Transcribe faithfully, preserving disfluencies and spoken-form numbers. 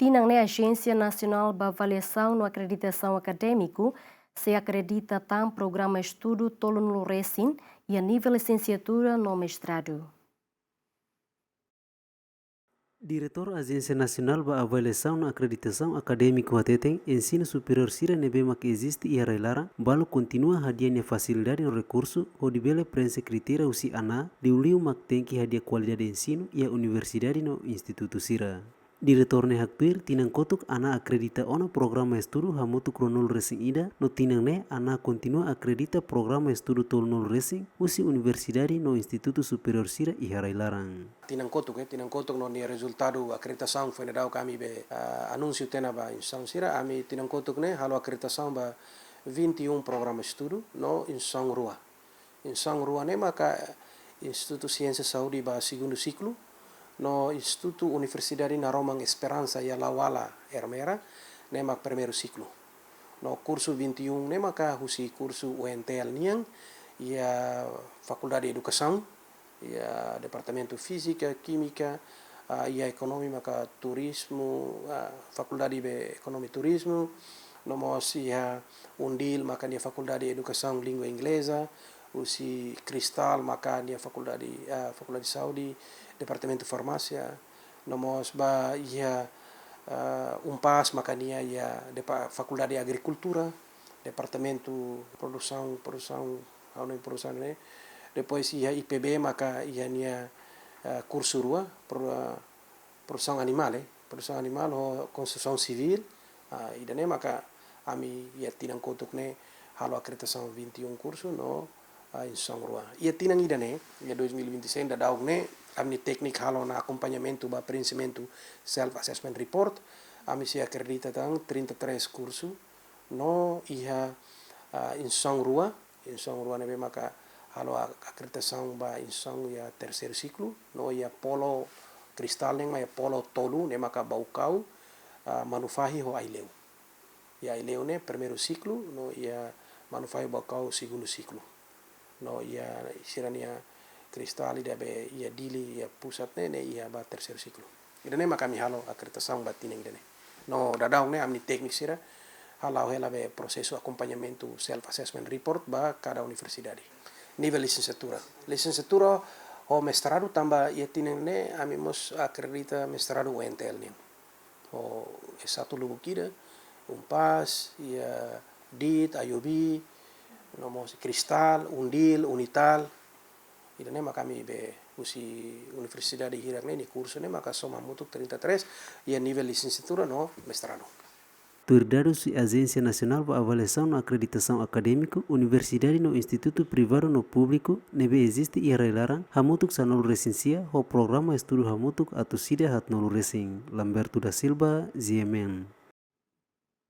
Tinan ne'e Ajénsia Nasionál ba Avaliasaun no Akreditasaun Akadémiku sei akredita tan programa estudu tolunulu resin iha nivel lisensiatura no mestradu. Diretór Ajénsia Nasionál ba Avaliasaun no Akreditasaun Akadémiku hateten, ensinu superiór sira ne'ebé mak eziste iha rai-laran, balu kontinua hadi'a nia fasilidade no rekursu hodi bele preenxe kritéria husi ANAAA, liuliu mak tenke hadi'a kualidade ensinu iha universidade no institutu sira. Diretór ne'e haktuir, tinan kotuk ANAAA akredita ona programa estudu hamutuk ruanulu resin ida, no tinan ne'e ANAAA kontinua akredita programa estudu tolunulu resin husi universidade no institutu superiór sira iha rai-laran. Tinan kotuk, eh, tinan kotuk no nia rezultadu akreditasaun foin daudauk ami be, ah, anúnsiu tiha ona ba instituisaun sira, ami tinan kotuk ne'e halo akreditasaun ba vinte e um programa estudu no instituisaun rua. Instituisaun rua ne'e maka Institutu Siénsia Saúde ba segundu siklu, no Institutu Universidade Naroman Esperança iha Lawala, Ermera, ne'e mak primeiru siklu. No kursu vinte e um ne'e maka husi kursu U N T L nian, iha Fakuldade Edukasaun, iha Departamentu Fízika, Kímika, ah, iha Ekonomia maka Turizmu, ah, Fakuldade be Ekonomia Turizmu, no mós iha UNDIL maka nia Fakuldade Edukasaun Língua Ingleza, husi Cristal maka nia Fakuldade, ah, Fakuldade Saúde, Departamentu Farmásia, no mós ba iha, ah, UNPAZ maka nia iha depa-, Fakuldade Agrikultura, Departamentu Produsaun, Produsaun, ha'u-nia produsaun ne'e. Depois iha I P B maka iha nia, ah, kursu rua, pro-, ah, produsaun animál, eh, produsaun animál ho konstrusaun sivíl, ah, ida-ne'e maka ami iha tinan kotuk ne'e halo akreditasaun vinte e um kursu no, ah, instituisaun rua. Iha tinan ida-ne'e, iha dois mil e vinte e seis daudauk ne'e, ami-nia tékniku halo ona akompañamentu ba preenximentu self assessment report, ami sei akredita tan trinta e três kursu, no iha, ah, instituisaun rua, instituisaun rua ne'ebé maka halo a-, akreditasaun ba instituisaun iha terseiru siklu, no iha polo Cristal ne'e mak iha polo tolu, ne'e maka Baucau, ah, Manufahi ho Aileu. Iha Aileu ne'e primeiru siklu, no iha Manufahi Baucau segundu siklu. No iha sira-nia Cristal ida be iha Dili, iha pusat ne'e, ne'e iha ba terseiru siklu. Ida-ne'e maka ami halo akreditasaun ba tinan ida-ne'e. No daudaun ne'e ami-nia tékniku sira hala'o hela be prosesu akompañamentu self assessment report ba kada universidade. Nivel lisensiatura. Lisensiatura ho mestradu tanba iha tinan ne'e ami mós akredita mestradu U N T L nian. Ho S satu lubuk ida, UNPAZ, iha DIT, I O B, no mós Cristal, UNDIL, UNITAL. Ida-ne'e maka ami be husi universidade hirak ne'e nia kursu ne'e maka soma hamutuk trinta e três, iha nivel lisensiatura no mestradu. Tuir dadus husi Ajénsia Nasionál ba Avaliasaun no Akreditasaun Akadémiku, universidade no institutu privadu no públiku ne'ebé eziste iha rai-laran hamutuk sanulu resin sia, ho programa estudu hamutuk atus ida haatnulu resin. Lamberto da Silva, G M N.